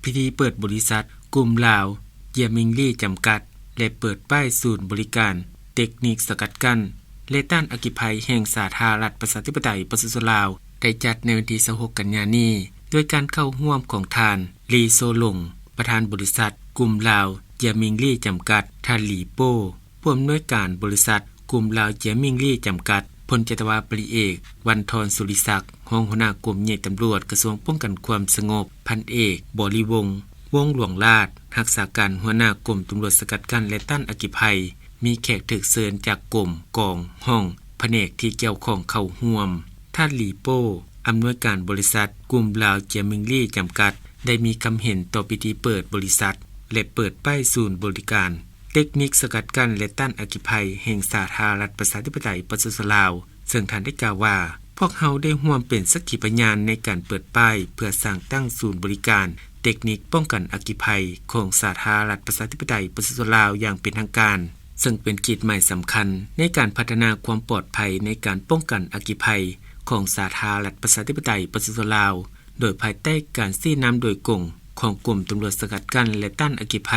ພິທີເປີດບໍລິສັດກຸ່ມລາວເຈຍມິງລີຈຳກັດ ແລະ ເປີດປ້າຍສູນບໍລິການເຕັກນິກສະກັດກັ້ນ ແລະ ຕ້ານອັກຄີໄພແຫ່ງສາທາລະນະລັດປະຊາທິປະໄຕປະຊາຊົນລາວ ໄດ້ຈັດໃນວັນທີຊາວຫົກກັນຍານີ້ ໂດຍການເຂົ້າຮ່ວມຂອງທ່ານ ລີ ໂຊຫຼົງ ປະທານບໍລິສັດກຸ່ມລາວເຈຍມິງລີຈຳກັດ, ທ່ານ ລີ ໂປ້ ຜູ້ອຳນວຍການບໍລິສັດກຸ່ມລາວເຈຍມິງລີຈຳກັດ, ພົນຈັດຕະວາ ພັນເອກ ວັນທອນ ສຸລິສັກ ຮອງຫົວໜ້າກົມໃຫຍ່ຕຳຫຼວດ ກະຊວງປ້ອງກັນຄວາມສະຫງົບ, ພັນເອກ ບໍລິວົງ ວົງຫຼວງລາດ ຮັກສາການຫົວໜ້າກົມຕຳຫຼວດສະກັດກັ້ນ ແລະ ຕ້ານອັກຄີໄພ, ມີແຂກຖືກເຊີນຈາກກົມ, ກອງ, ຫ້ອງ, ພະແນກທີ່ກ່ຽວຂ້ອງເຂົ້າຮ່ວມ. ທ່ານ ລີ ໂປ້ ອຳນວຍການບໍລິສັດກຸ່ມລາວເຈຍມິງລີຈຳກັດ ໄດ້ມີຄຳເຫັນຕໍ່ພິທີເປີດບໍລິສັດ ແລະ ເປີດປ້າຍສູນບໍລິການ ເຕັກນິກສະກັດກັ້ນ ແລະ ຕ້ານອັກຄີໄພແຫ່ງສາທາລະນະລັດປະຊາທິປະໄຕປະຊາຊົນລາວ, ເຊິ່ງທ່ານໄດ້ກ່າວວ່າ, ພວກເຮົາໄດ້ຮ່ວມເປັນສັກຂີພະຍານໃນການເປີດປ້າຍເພື່ອສ້າງຕັ້ງສູນບໍລິການເຕັກນິກປ້ອງກັນອັກຄີໄພຂອງສາທາລະນະລັດປະຊາທິປະໄຕປະຊາຊົນລາວຢ່າງເປັນທາງການ, ເຊິ່ງເປັນຂີດໝາຍສຳຄັນໃນການພັດທະນາຄວາມປອດໄພໃນການປ້ອງກັນອັກຄີໄພຂອງສາທາລະນະລັດປະຊາທິປະໄຕປະຊາຊົນລາວ. ໂດຍພາຍໃຕ້ການຊີ້ນຳໂດຍກົງຂອງກົມຕຳຫຼວດສະກັດກັ້ນ ແລະ ຕ້ານອັກຄີໄພ,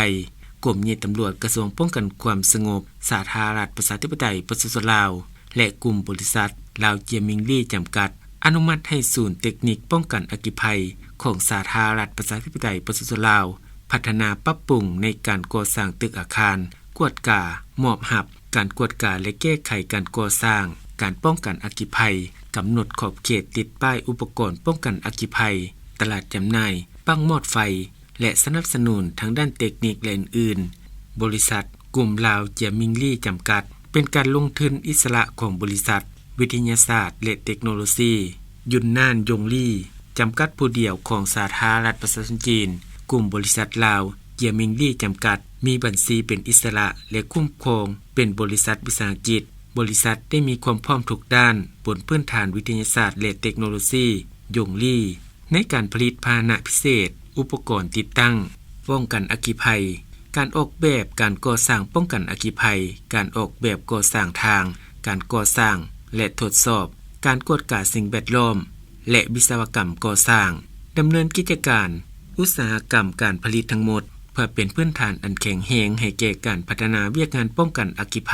ກົມໃຫຍ່ຕຳຫຼວດ ກະຊວງປ້ອງກັນຄວາມສະຫງົບສາທາລະນະລັດປະຊາທິປະໄຕປະຊາຊົນລາວ ແລະ ກຸ່ມບໍລິສັດລາວເຈຍມິງລີຈຳກັດ ອະນຸມັດໃຫ້ສູນເຕັກນິກປ້ອງກັນອັກຄີໄພຂອງສາທາລະນະລັດປະຊາທິປະໄຕປະຊາຊົນລາວ ພັດທະນາປັບປຸງໃນການກໍ່ສ້າງຕຶກອາຄານ, ກວດກາ, ມອບຮັບ, ການກວດກາ ແລະ ແກ້ໄຂການກໍ່ສ້າງ, ການປ້ອງກັນອັກຄີໄພ, ກຳນົດຂອບເຂດ, ຕິດປ້າຍອຸປະກອນປ້ອງກັນອັກຄີໄພ, ຕະຫຼາດຈຳໜ່າຍ, ປັ້ງມອດໄຟ ແລະ ສະໜັບສະໜູນທາງດ້ານເຕັກນິກ ແລະ ອື່ນໆ. ບໍລິສັດກຸ່ມລາວເຈຍມິງລີຈຳກັດ ເປັນການລົງທຶນອິດສະຫຼະຂອງບໍລິສັດວິທະຍາສາດ ແລະ ເຕັກໂນໂລຊີ ຢຸນນານຢົງລີ ຈຳກັດຜູ້ດຽວຂອງສາທາລະນະລັດປະຊາຊົນຈີນ. ກຸ່ມບໍລິສັດລາວເຈຍມິງລີຈຳກັດ ມີບັນຊີເປັນອິດສະຫຼະ ແລະ ຄຸ້ມຄອງເປັນບໍລິສັດວິສາຫະກິດ. ບໍລິສັດໄດ້ມີຄວາມພ້ອມທຸກດ້ານ ບົນພື້ນຖານວິທະຍາສາດ ແລະ ເຕັກໂນໂລຊີຢົງລີ ໃນການຜະລິດພາຫະນະພິເສດ, ອຸປະກອນຕິດຕັ້ງປ້ອງກັນອັກຄີໄພ, ການອອກແບບການກໍ່ສ້າງປ້ອງກັນອັກຄີໄພ, ການອອກແບບກໍ່ສ້າງທາງ, ການກໍ່ສ້າງ ແລະ ທົດສອບ, ການກວດກາສິ່ງແວດລ້ອມ ແລະ ວິສະວະກຳກໍ່ສ້າງ, ດຳເນີນກິດຈະການອຸດສາຫະກຳການຜະລິດທັງໝົດ ເພື່ອເປັນພື້ນຖານອັນແຂງແຮງໃຫ້ແກ່ການພັດທະນາວຽກງານປ້ອງກັນອັກຄີໄພ.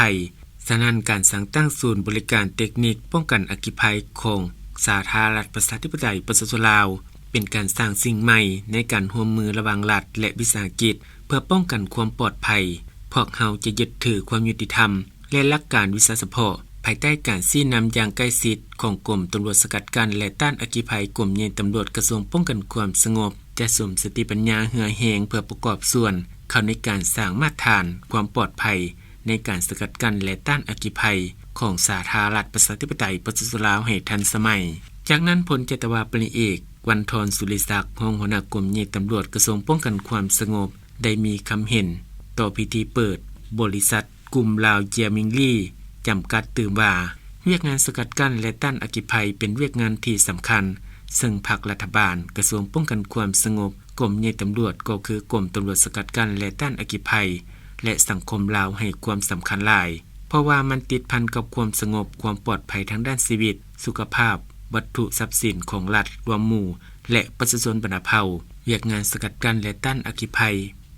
ສະນັ້ນ, ການສ້າງຕັ້ງສູນບໍລິການເຕັກນິກປ້ອງກັນອັກຄີໄພຂອງສາທາລະນະລັດປະຊາທິປະໄຕປະຊາຊົນລາວ ເປັນການສ້າງສິ່ງໃໝ່ໃນການຮ່ວມມືລະຫວ່າງລັດ ແລະ ວິສາຫະກິດ ເພື່ອປ້ອງກັນຄວາມປອດໄພ. ພວກເຮົາຈະຍຶດຖືຄວາມຍຸຕິທຳ ແລະ ຫຼັກການວິຊາສະເພາະ ພາຍໃຕ້ການຊີ້ນຳຢ່າງໃກ້ຊິດຂອງກົມຕຳຫຼວດສະກັດກັ້ນ ແລະ ຕ້ານອັກຄີໄພ ກົມໃຫຍ່ຕຳຫຼວດ ກະຊວງປ້ອງກັນຄວາມສະຫງົບ ຈະສຸມສະຕິປັນຍາເຫື່ອແຮງ ເພື່ອປະກອບສ່ວນເຂົ້າໃນການສ້າງມາດຖານຄວາມປອດໄພ ໃນການສະກັດກັ້ນ ແລະ ຕ້ານອັກຄີໄພຂອງສາທາລະນະລັດປະຊາທິປະໄຕປະຊາຊົນລາວໃຫ້ທັນສະໄໝ. ຈາກນັ້ນ, ພົນຈັດຕະວາ ພັນເອກ ວັນທອນ ສຸລິສັກ ຮອງຫົວໜ້າກົມໃຫຍ່ຕຳຫຼວດ ກະຊວງປ້ອງກັນຄວາມສະຫງົບ ໄດ້ມີຄຳເຫັນຕໍ່ພິທີເປີດບໍລິສັດກຸ່ມລາວເຈຍມິງລີຈຳກັດ ຕື່ມວ່າ ວຽກງານສະກັດກັ້ນ ແລະ ຕ້ານອັກຄີໄພ ເປັນວຽກງານທີ່ສຳຄັນ, ເຊິ່ງພັກລັດຖະບານ, ກະຊວງປ້ອງກັນຄວາມສະຫງົບ, ກົມໃຫຍ່ຕຳຫຼວດ ກໍຄືກົມຕຳຫຼວດສະກັດກັ້ນ ແລະ ຕ້ານອັກຄີໄພ ແລະ ສັງຄົມລາວໃຫ້ຄວາມສຳຄັນຫຼາຍ, ເພາະວ່າມັນຕິດພັນກັບຄວາມສະຫງົບ, ຄວາມປອດໄພທາງດ້ານຊີວິດ, ສຸຂະພາບ, ວັດຖຸຊັບສິນຂອງລັດລວມໝູ່ ແລະ ປະຊາຊົນບັນດາເຜົ່າ. ວຽກງານສະກັດກັ້ນ ແລະ ຕ້ານອັກຄີໄພ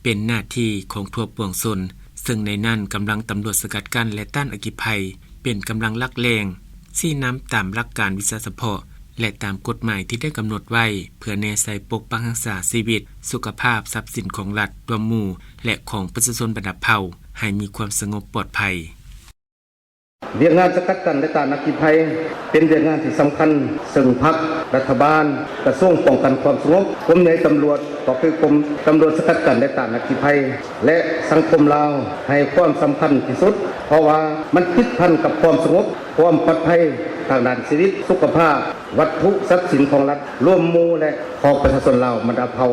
ເປັນໜ້າທີ່ຂອງທົ່ວປວງຊົນ, ເຊິ່ງໃນນັ້ນກຳລັງຕຳຫຼວດສະກັດກັ້ນ ແລະ ຕ້ານອັກຄີໄພ ເປັນກຳລັງຫຼັກແຫຼ່ງຊີ້ນຳຕາມຫຼັກການວິຊາສະເພາະ ແລະ ຕາມກົດໝາຍທີ່ໄດ້ກຳນົດໄວ້ ເພື່ອແນໃສ່ປົກປັກຮັກສາຊີວິດ, ສຸຂະພາບ, ຊັບສິນຂອງລັດລວມໝູ່ ແລະ ຂອງປະຊາຊົນບັນດາເຜົ່າ ໃຫ້ມີຄວາມສະຫງົບປອດໄພ. ວຽກງານສະກັດກັ້ນ ແລະ ຕ້ານອັກຄີໄພ ເປັນວຽກງານທີ່ສຳຄັນ, ເຊິ່ງພັກ, ລັດຖະບານ, ກະຊວງປ້ອງກັນຄວາມສະຫງົບ, ກົມໃຫຍ່ຕຳຫຼວດ ກໍຄືກົມຕຳຫຼວດສະກັດກັ້ນ ແລະ ຕ້ານອັກຄີໄພ ແລະ ສັງຄົມລາວໃຫ້ຄວາມສຳຄັນທີ່ສຸດ, ເພາະວ່າມັນຕິດພັນກັບຄວາມສະຫງົບ, ຄວາມປອດໄພທາງດ້ານຊີວິດ, ສຸຂະພາບ, ວັດຖຸຊັບສິນຂອງລັດລວມໝູ່ ແລະ ຂອງປະຊາຊົນລາວບັນດາເຜົ່າ.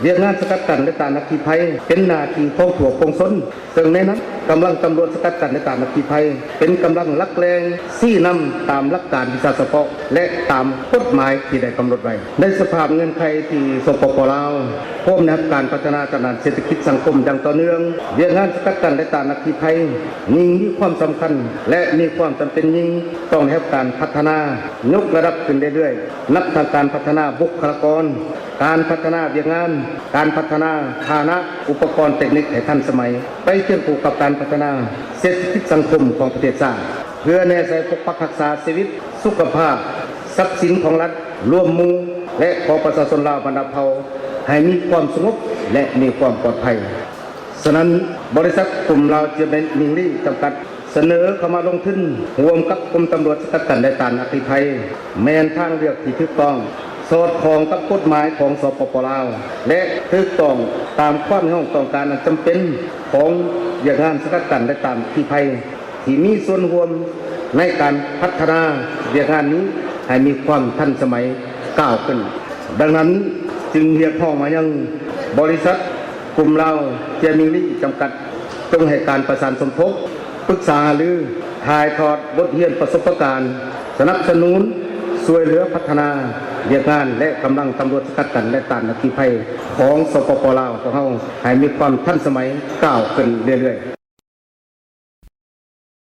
ວຽກງານສະກັດກັ້ນ ແລະ ຕ້ານອັກຄີໄພ ເປັນໜ້າທີ່ຂອງທົ່ວປວງຊົນ, ເຊິ່ງໃນນັ້ນກຳລັງຕຳຫຼວດສະກັດກັ້ນ ແລະ ຕ້ານອັກຄີໄພ ເປັນກຳລັງຫຼັກແຫຼ່ງຊີ້ນຳຕາມຫຼັກການວິຊາສະເພາະ ແລະ ຕາມກົດໝາຍທີ່ໄດ້ກຳນົດໄວ້. ໃນສະພາບເງື່ອນໄຂທີ່ ສປປ ລາວ ພວມໄດ້ຮັບການພັດທະນາທາງດ້ານເສດຖະກິດສັງຄົມຢ່າງຕໍ່ເນື່ອງ, ວຽກງານສະກັດກັ້ນ ແລະ ຕ້ານອັກຄີໄພ ຍິ່ງມີຄວາມສຳຄັນ ແລະ ມີຄວາມຈຳເປັນຍິ່ງ ຕ້ອງໄດ້ຮັບການພັດທະນາ ຍົກລະດັບຂຶ້ນເລື້ອຍໆ, ນັບທັງການພັດທະນາບຸກຄະລາກອນ, ການພັດທະນາວຽກງານ, ການພັດທະນາພາຫະນະ, ອຸປະກອນເຕັກນິກໃຫ້ທັນສະໄໝ, ໄປຄຽງຄູ່ກັບການພັດທະນາເສດຖະກິດສັງຄົມຂອງປະເທດຊາດ, ເພື່ອແນໃສ່ປົກປັກຮັກສາຊີວິດ, ສຸຂະພາບ, ຊັບສິນຂອງລັດ, ລວມໝູ່ ແລະ ຂອງປະຊາຊົນລາວບັນດາເຜົ່າ ໃຫ້ມີຄວາມສະຫງົບ ແລະ ມີຄວາມປອດໄພ. ສະນັ້ນ, ບໍລິສັດກຸ່ມລາວເຈຍມິງລີ ຈຳກັດ ສະເໜີເຂົ້າມາລົງທຶນຮ່ວມກັບກົມຕຳຫຼວດສະກັດກັ້ນ ແລະ ຕ້ານອັກຄີໄພ ແມ່ນທາງເລືອກທີ່ຖືກຕ້ອງ, ສອດຄ່ອງກັບກົດໝາຍຂອງ ສປປ ລາວ ແລະ ຖືກຕ້ອງຕາມຄວາມຮຽກຮ້ອງຕ້ອງການອັນຈຳເປັນຂອງວຽກງານສະກັດກັ້ນ ແລະ ຕ້ານອັກຄີໄພ ທີ່ມີສ່ວນຮ່ວມໃນການພັດທະນາວຽກງານນີ້ໃຫ້ມີຄວາມທັນສະໄໝກ້າວຂຶ້ນ. ດັ່ງນັ້ນ, ຈຶ່ງຮຽກຮ້ອງມາຍັງບໍລິສັດກຸ່ມລາວເຈຍມິງລີ ຈຳກັດ ຈົ່ງໃຫ້ການປະສານສົມທົບ, ປຶກສາຫາລື, ຖ່າຍທອດບົດຮຽນປະສົບປະການ, ສະໜັບສະໜູນ, ຊ່ວຍເຫຼືອພັດທະນາວຽກງານ ແລະ ກຳລັງຕຳຫຼວດສະກັດກັ້ນ ແລະ ຕ້ານອັກຄີໄພຂອງ ສປປ ລາວ ຂອງເຮົາ ໃຫ້ມີຄວາມທັນສະໄໝກ້າວຂຶ້ນເລື້ອຍໆ.